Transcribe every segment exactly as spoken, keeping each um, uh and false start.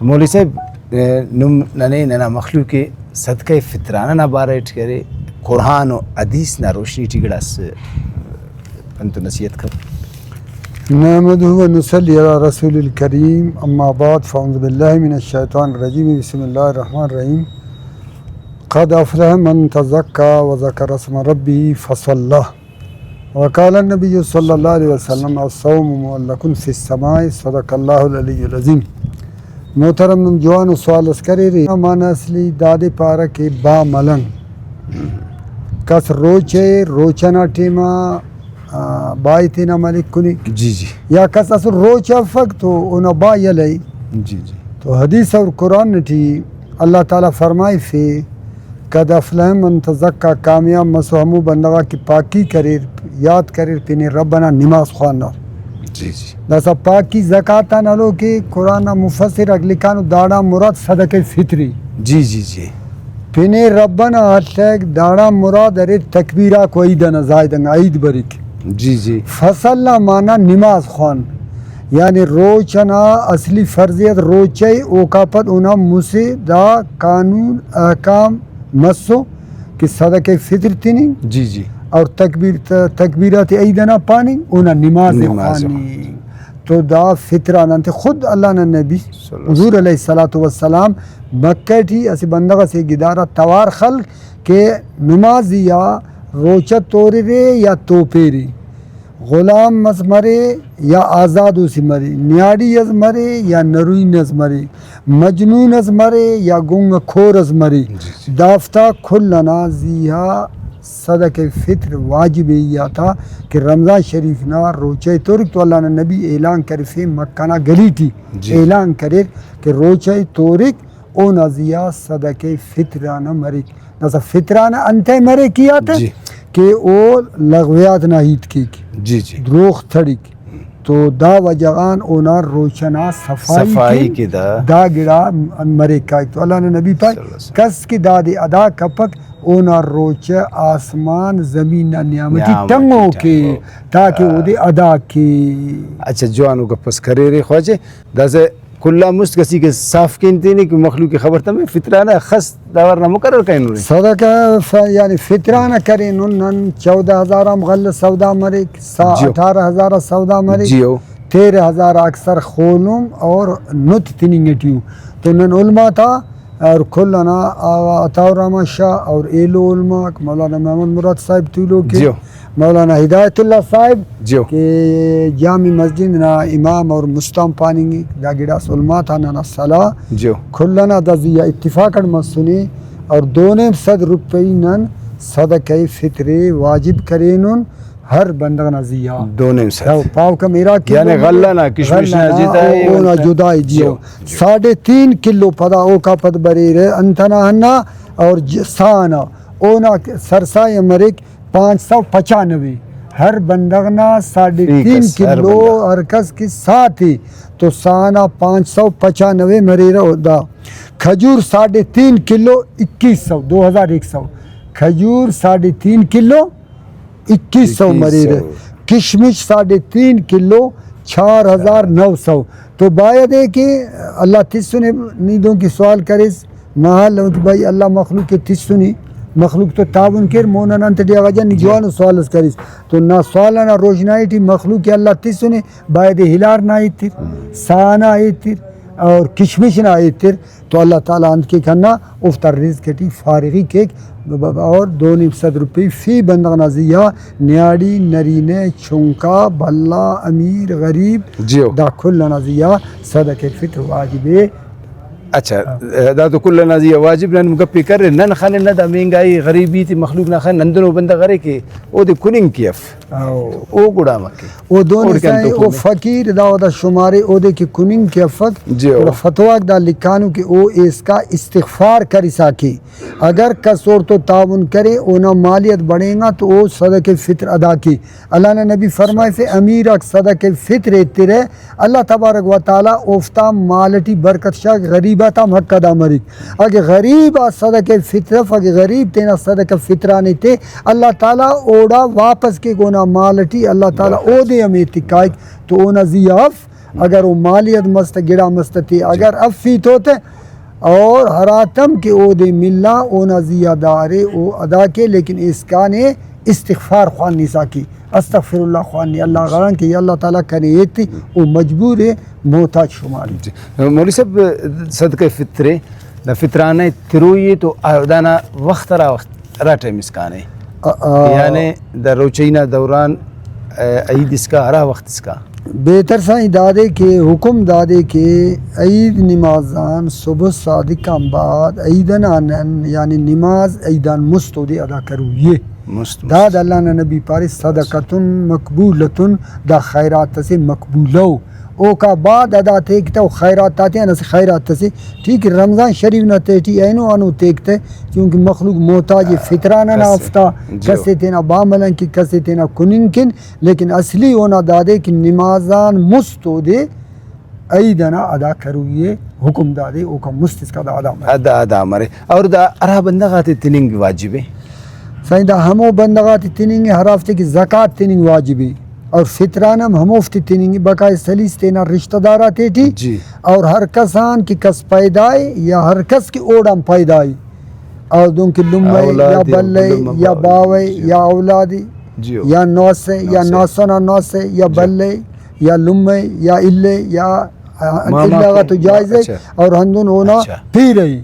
مولوی صاحب، نم ننے ننا مخلوق ءِ صدقہ فطرانہ نا بارہ ٹی کرے، قرآن و حدیث نا روشنی ٹی گڑاس پنت و نصیحت کر۔ نحمده ونصلي على رسول الكريم، أما بعد، فأعوذ بالله من الشيطان الرجيم، بسم الله الرحمن الرحيم. قد أفلح من تزكى وذكر اسم ربه فصلى. وقال النبي صلى الله عليه وسلم، "الصوم معلق في السماء"، صدق الله العلي العظيم. محترم، نم جوانو سوال اس کریرے۔ معنی اصلی دادے پارہ کہ با ملنگ۔ کس روچہ ءِ، روچہ نا ٹائما، آ، با ءِ تینا ملک کنک۔ جی، جی۔ یا کس اسل روچہ افک تو اونا با یلہ ءِ۔ جی، جی۔ تو حدیث اور قرآن ٹی اللہ تعالیٰ فرمائفے، "قد أفلح من تزكى"، کامیاب مسو ہمو بندغ آک کہ پاکی کریر، یات کریر، پین رب ئنا نماز خوانار۔ جی، جی۔ داسہ پاکی زکوٰۃ آن ہلو کہ قرآن نا مفسر آک لکھانو داڑان مراد صدقہ فطر ءِ۔ جی، جی، جی۔ پین رب ئنا ہلک، داڑان مراد ارے تکبیر آک و عید ئنا زاہد انگا عید بریک۔ جی، جی۔ فصل نا معنی نماز خوان۔ یعنی روچ ئنا اصلی فرضیت روچہ ءِ، اوکا پد اونا مسہ دا قانون احکام مسو کہ صدقہ فطر تننگ، جی، جی۔ اور تکبیر، ت-، تکبیرات عید ئنا پاننگ، اونا نماز نماز خواننگ۔ تو دا فطرانہ انت خود اللہ نا نبی صلی اللہ علیہ حضور وسلم۔ علیہ الصلوۃ والسلام مکہ ٹی اسہ بندغ ئسے گدارا توار خلک کہ نمازی آ روچہ توررے یا توپیرے۔ غلام اس مرے یا آزادو سے مرے، نیاڑی اس مرے یا نرین اس مرے، مجنون اس مرے یا گنگ کور اس مرے، جی، جی۔ دافتا کل ئنا زیہا صدقہ فطر واجب ءِ ای آتا کہ رمضان شریف نا روچہ ءِ تورک۔ تو اللہ نا نبی اعلان کرفے مکہ نا گلی ٹی، جی۔ اعلان کریر کہ روچہ ءِ تورک، اونا زیہا صدقہ فطرانہ مریک۔ داسہ فطرانہ انتئے مریک ای آ تہ جی۔ کہ او لغویات نا ہیت کیک، جی، جی۔ دروغ تڑک، تو دا وجہ غان اونا روچہ نا صفائی صفائی کن کہ دا۔ دا گڑا مریک کائک۔ تو اللہ نا نبی پائے، صلی اللہ علیہ وسلم۔ کس کہ دادے ادا کپک، اونا روچہ آسمان زمین نا نیام ٹی نیام ٹی ٹنگو ٹنگو۔ کے، تاکہ آ۔ اودے ادا کے۔ اچھا، جوانو گپ اس کریرے خواجہ۔ داسہ کل آن مست کسی کہ صاف کین تینے کہ مخلوق ءِ خبر تمے، فطرانہ خس دا ورنا مقرر کرینن۔ صدقہ ف-، یعنی فطرانہ کرینن، نن چودہ ہزار آن غلہ سودا مریک، سا جیو۔ اٹھارہ ہزار آ سودا مریک، جیو۔ تیرہ ہزار آ اکثر خولم اور نت تننگ ٹی ءُ۔ تو نن علماء تا اور کل ئنا عطاء الرحمن شاہ اور ایلو علماء آک مولانا محمد مراد صاحب تولوک ءِ، جیو۔ مولانا ہدایت اللہ صاحب جیو۔ کہ جامع مسجد نا امام اور مستان پاننگ ءِ، دا گڑاس علماء تا ننا صلاح جیو۔ کل ئنا دا زی آ اتفاق اٹ مسنے اور دو نیم سد روپئی نن صدقہ فطر ءِ واجب کرینن ہر بندغ نا زی آ۔ دو نیم سد۔ تو پاوکم اِرا کلو یعنی غلہ نا، کشمش غلہ نا نا، جدا ءِ، او-، اونا اونا جدا ءِ، جیو۔ جیو۔ ساڑھے تین کلو پدا اوکا پد بریرہ انت ئنا ہندا اور ج-، سا ئنا اونا سرساہی مریک پانچ سو پچانوے۔ ہر بندغ نا ساڑھے فی تین کس، ہر کلو بندغ۔ ہر کس کہ ساتے تو سا ئنا پانچ سو پچانوے مریرہ۔ دا کھجور ساڑھے تین کلو اکیس سو، دو ہزار ایک سو۔ کھجور ساڑھے تین کلو اکیس سو اکیس سو۔ مریرہ۔ کشمش ساڑھے تین کلو چار ہزار نو سو۔ تو باید ہے کہ اللہ تسنے، نی دن کہ سوال کریس، مہالو کہ بھائی اللہ مخلوق ءِ تسنے، مخلوق تو تعاون کیر، مون ئنا انت ٹی اگہ جن نی جی۔ جوانو سوال اس کریس۔ تو نا سوال ئنا روشنائی ٹی مخلوق ءِ اللہ تسنے، باید ہلار نا ایتر، سا ئنا ایتر اور کشمش نا ایتر، تو اللہ تعالیٰ انت کیک ہندا اوفتا رزق ٹی فارغی کیک، ب-، ب-، اور دو نیم سد روپئی فی بندغ نا زیہا نیاڑی، نرینہ، چنکا، بھلا، امیر، غریب، جیو۔ دا کل ئنا زیہا صدقہ فطر واجب ءِ۔ اچھا، ہاں۔ دا تو کل ئنا زیہا واجب، نن گپے کرے، نن خننہ دا مہنگائی، غریبی تے مخلوق نا خن، ہندنو بندغ ارے کہ اودے کننگ کہ اف۔ او۔ او گڑا امر کے۔ او دون اوڑکن ایسا تو او کن۔ فقیر دا، او دا شمارے اودے کہ کننگ کہ افک۔ جی او۔ گڑا فتویٰ دا لکھانو کہ او ایسکا استغفار کرسا کے۔ اگر کس اوڑتو تعاون کرے، اونا مالیت بڑھینگا تو او صدقہ فطر ادا کے۔ اللہ نا نبی فرمائفے، امیر آک صدقہ فطر ایترہ، اللہ تبارک و تعالیٰ اوفتا مال ٹی برکت شاغ، غریب آتا حق ادا مریک۔ اگہ غریب آ صدقہ فطر اف، اگہ غریب تینا صدقہ فطران ایتے، اللہ تعالیٰ اوڑا واپس کیک اونا مال ٹی، اللہ تعالیٰ اودے ہم ایتک کائک تو اونا زی آ اف۔ اگر او مالیت مس تہ گڑا مس تہ تے، جی۔ اگر افی تو تہ، اور ہراتم کہ اودے ملا اونا زی آ دارے او ادا کے، لیکن اسکان ءِ استغفار خواننگسا کے، استغفر اللہ خواننگ، اللہ غان کہ یا اللہ تعالیٰ کنے ایتے او مجبور ءِ، محتاج شمار ءِ۔ جی۔ مولوی صاحب، صدقہ فطر ءِ دا فطرانہ تروئی ءِ تو دانا وخت ہرا وخت ہرا ٹائم اسکان ءِ؟ آ، آ۔ یعنی دا روچئی نا دوران، آ، عید اسکا ہرا وخت اسکا؟ بہتر سائیں دادے کہ حکم دادے کہ عید نماز آن صبح صادق آن بعد عید ئنا نن یعنی نماز عید آن مست اودے ادا کروئی ءِ۔ مست، داد مست۔ اللہ نا نبی پارے صدقۃ مقبولۃ، دا خیرات اسے مقبولہ ءُ۔ اوکا بعد ادا تیک تہ او خیرات آتیان اسہ خیرات اسے، ٹھیک ءِ، رمضان شریف نا تہٹی اینو ہنو تیک تہ، چونکہ مخلوق محتاج ءِ فطرانہ نا کسے، اوفتا جی۔ کسے تینا باملن کن، کسے تینا کننگ کن، لیکن اصلی اونا دادے کہ نماز آن مست اودے عید ئنا ادا کروئی ءِ، حکم دادے اوکان مست اسکا دا ادا مرے۔ ادا، ادا مرے۔ اور دا ہرا بندغ آتے تننگ واجب ءِ؟ سائیں، دا ہمو بندغ آتے تننگ ءِ ہرافتے کہ زکوٰۃ تننگ واجب ءِ، اور فطران ہم ہموفتے تننگ ءِ، بقایا سلیس تینا رشتہ دار آتیٹی، جی۔ اور ہر کس آن کہ کس پیدا ءِ یا ہر کس کہ اوڑان پیدا ءِ، اور دنکہ لمہ ءِ یا اولاد ءِ، بلہ ءِ لمہ یا باوہ، باوہ ءِ جی۔ یا اولاد ءِ جی۔ یا نواسہ ءِ یا نواسہ ءِ۔ نواسہ نا نواسہ ءِ یا جی۔ بلہ ءِ یا لمہ ءِ یا الہ ءِ یا ماما الہ غا تو جائز ءِ، اچھا۔ اور ہندن اونا اچھا۔ پیر ءِ۔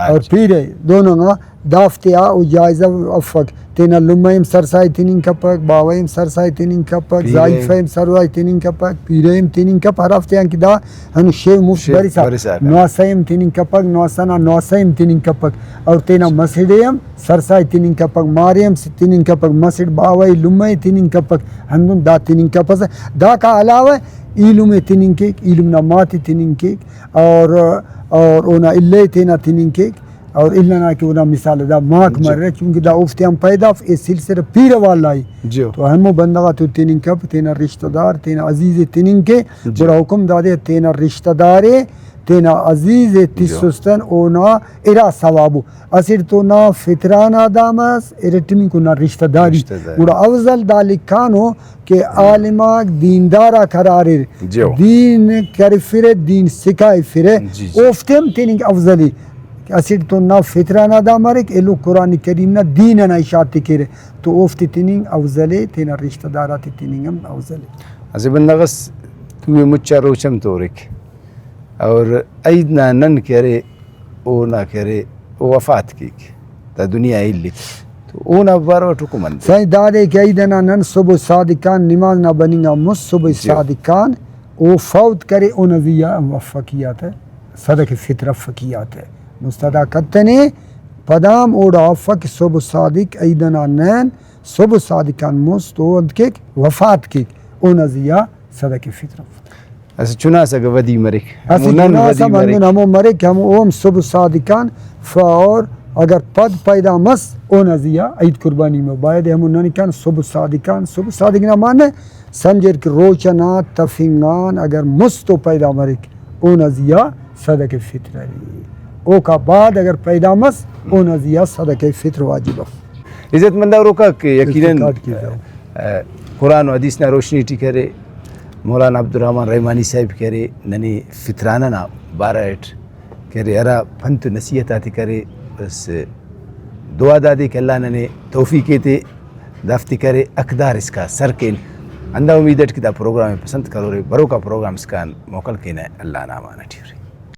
اور اچھا۔ پیر ءِ دوننگا دافتے آ او جائزہ افک۔ تینا لمہ ءِ ہم سرساہی تننگ کپک، باوہ ءِ ہم سرساہی تننگ کپک، پیر ءِ۔ زائیفہ ءِ ہم سرساہی تننگ کپک، پیر ءِ ہم تننگ کپک، ہرافتے آن کہ دا ہنو شیو مفت شیو برسا۔ برسا۔ نواسہ ءِ ہم تننگ کپک، نواسہ نا نواسہ ءِ ہم تننگ کپک، اور تینا مسڑ ءِ ہم سرساہی تننگ کپک، مار ءِ ہم تننگ کپک، مسڑ باوہ ءِ لمہ ءِ تننگ کپک، ہندن دا تننگ کپسہ۔ داکا علاوہ ایلم ءِ تننگ کیک، ایلم نا ماتے تننگ کیک، اور، اور اونا الہ ءِ تینا تننگ کیک، اور الہ نا کہ اونا مثال دا ماک جی۔ مریرہ، چونکہ دا اوفتے آن پیدا اف، اے سلسلہ پیرہ والا ءِ۔ جی۔ تو ہمو بندغ آتے تننگ کپ، تینا رشتہ دار، تینا عزیز ءِ تننگ کے، جی۔ گڑا حکم دادے تینا رشتہ دار ءِ، تینا عزیز ءِ جی۔ تسس تن اونا ارا ثواب ءُ۔ اسٹ تو نا فطران آ دا مس، ارٹمیکو نا رشتہ داری۔ رشتہ داری۔ گڑا افضل دا لکھانو کہ عالم آک دیندار آک ہرا اریر، جی۔ دین کرفرہ، دین سکھائفرہ، جی، جی۔ اوفتے ہم تننگ افضل ءِ۔ اسٹ تو نا فطران آ دا مریک، ایلو قرآن کریم نا دین ئنا اشاعت ءِ کیرہ، تو اوفتے تننگ افضل ءِ، تینا رشتہ دار آتے تننگ ہم افضل ءِ۔ اسہ بندغ ئس تُو ئے مچ آ روچ ہم تورک، اور عید نا نن کہ ارے، اونا کہ ارے، او وفات کیک، دا دنیا ءِ الیک، تو اونا بارو اٹ حکم انت؟ سائیں، دادے کہ عید ئنا نن صبح صادقان نماز نا بننگ آن مست صبح جی۔ صادقان او فوت کرے، اونا زی آ افک ای آ تہ، صدقہ فطر افک ای آ تہ۔ مست ادا کتنے، پدام اوڑا افک کہ صبح صادق عید ئنا نن صبح صادقان مست او انت کیک، وفات کیک، اونا زی آ صدقہ فطر افک۔ اسہ چناس اگہ ودی مریک، اسہ ہمو نن چناس ودی ہم مریک۔ ہندن ہمو مریک کہ ہمو او ہم صبح صادقان ف-، اور اگر پد پیدا مس، اونا زی آ عید قربانی مبایدے ہمو نن کن صبح صادقان، صبح صادق نا معنی سمجھر کہ روچ ئنا تفنگ آن اگر مست او پیدا مریک، اونا زی آ صدقہ فطر ارے۔ اوکا بعد اگر پیدا مس، اونا زی آ صدقہ فطر واجب اف۔ عزت مند اوروکاک، یقیناً، ارتقاد کیسہ۔ آ، قرآن و حدیث نا روشنی ٹی کرے، مولانا عبدالرحمن رحمانی صاحب کرے، ننے فطرانہ نا بارہ اٹ کرے، ہرا پنت و نصیحت آتے کرے، بس دعا دادے کہ اللہ ننے توفیق ایتے دافتے کرے، اقدار اسکا سر کین۔ ہندا امید اٹ کہ دا پروگرام ءِ پسند کرورے، بروکا پروگرام اسکان موکل کینہ، اللہ نا امان اٹی ارے۔